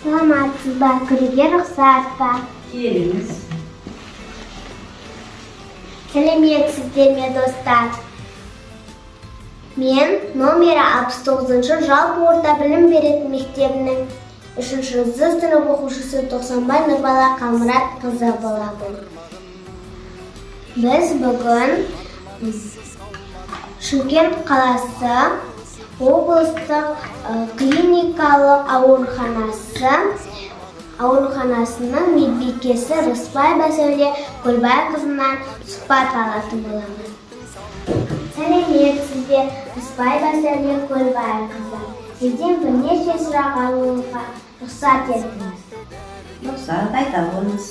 Саламатсыз ба? Кіруге рұқсат па? Келіңіз. Сәлеметсіздер ме, достар? Мен номері 69 жалпы орта білім беретін мектебінің үшінші З сынып оқушысы Тоқсанбай Нұрбала Қалмұрат қызы боламын. Біз бүгін Шымкент қаласы облыстық клиникалық ауруханасының медбикесі Рысбаева Сәуле Көлбайқызынан сұхбат алатын боламыз. Сәлеметсіз бе, Рысбаева Сәуле Көлбайқызы! Сізден бірнеше сұрақ алуға рұқсат етіңіз. Рұқсат, айта қойыңыз.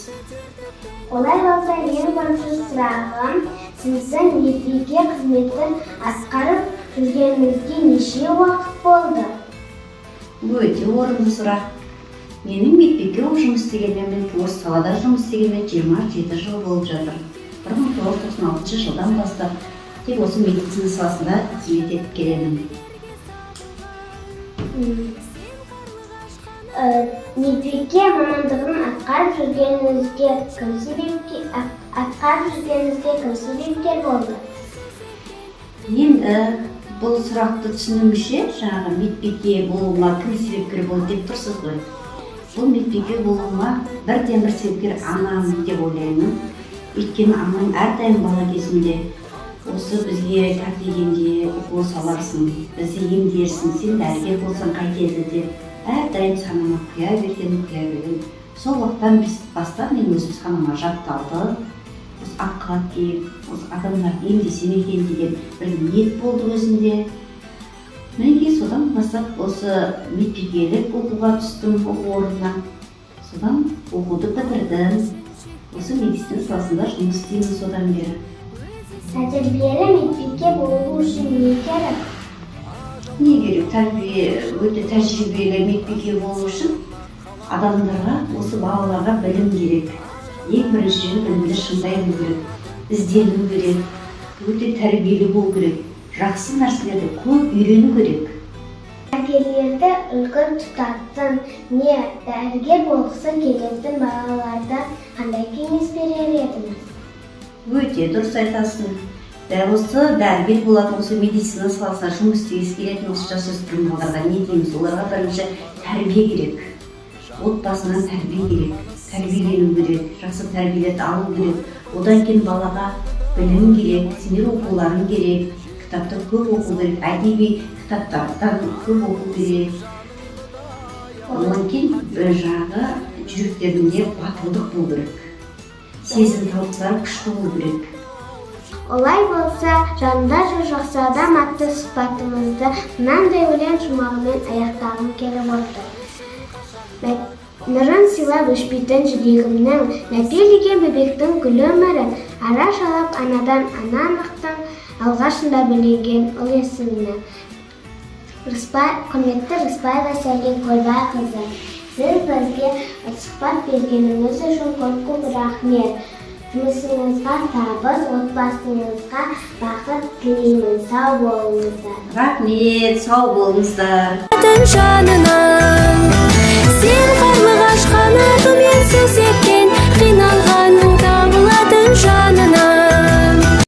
Олай болса, ең бірінші сұрағым: сіздің медбике қызметін атқарып жүргеніңізге неше уақыт болды? Өте орынды сұрақ. Менің медбике болып жұмыс істегеніме, осы салада жұмыс істегеніме 27 жыл болып жатыр. 1996 жылдан бастап тек осы медицина саласында қызмет етіп келемін. Медбике мамандығын атқарып жүргеніңізге кім себепкер болды? Енді бұл сұрақты түсінуімше, жаңағы медбике болуыма кім себепкер болды деп тұрсыз ғой. Бұл медбике болуыма бірден бір себепкер анам деп ойлаймын. Өйткені анам әрдайым бала кезімде осы бізге кәртейгенде укол саларсың, бізді емдерсің, сен дәрігер болсаң қайтеді деп әрдайым санама құя берген, құя берген. Сол уақыттан бастап мен өзім санама жатталды, осы ақ халат киіп, осы адамдарды емдесем екен деген бір ниет болды өзімде. Мінекей, содан бастап осы медбикелік оқуға түстім, оқу орнына. Содан оқуды бітірдім, осы медицина саласында жұмыс істеймін содан бері. Тәжірибелі медбике болу үшін не керек? Не керек? Тәрбие. Өте тәжірибелі медбике болу үшін адамдарға, осы балаларға білім керек. Ең біріншіден, білімді шыңдай білу керек, іздену керек, өте тәрбиелі болу керек, жақсы нәрселерді көп үйрену керек. Дәрігерлерді үлгі тұтатын не дәрігер болғысы келетін балаларға қандай кеңес берер едіңіз? Өте дұрыс айтасың. Дәл осы дәрігер болатын, осы медицина саласында жұмыс істегісі келетін осы жасөспірім балаларға не дейміз? Оларға бірінші тәрбие керек, отбасынан тәрбие керек, тәрбиелену керек, жақсы тәрбиелерді алу керек. Одан кейін балаға білім керек, сендер оқуларың керек, кітапты көп оқу керек, әдеби кітаптардан көп оқу керек. Одан кейін бір жағы жүректерінде батылдық болу керек, сезімталдықтары күшті болу керек. Олай болса, «Жанында жүр жақсы адам» атты сұхбатымызды мынандай өлең шумағымен аяқтағым келіп отыр. Нұрын сыйлап өшпейтін жүрегімнің, мәпелеген бөбектің гүл өмірін, арашалап анадан ана анықтың алғашында бөленген ұл есіміне. Құрметті Рысбаева Сәуле Көлбайқызы, сіз бізге сұхбат бергеніңіз үшін көп көп рахмет. Жұмысыңызға табыс, отбасыңызға бақыт тілеймін. Сау болыңыздар. Рахмет, сау болыңыздар. Жанынан сен қарлығаш, қанатымен су сепкен, қиналғанның табылатын жанынан.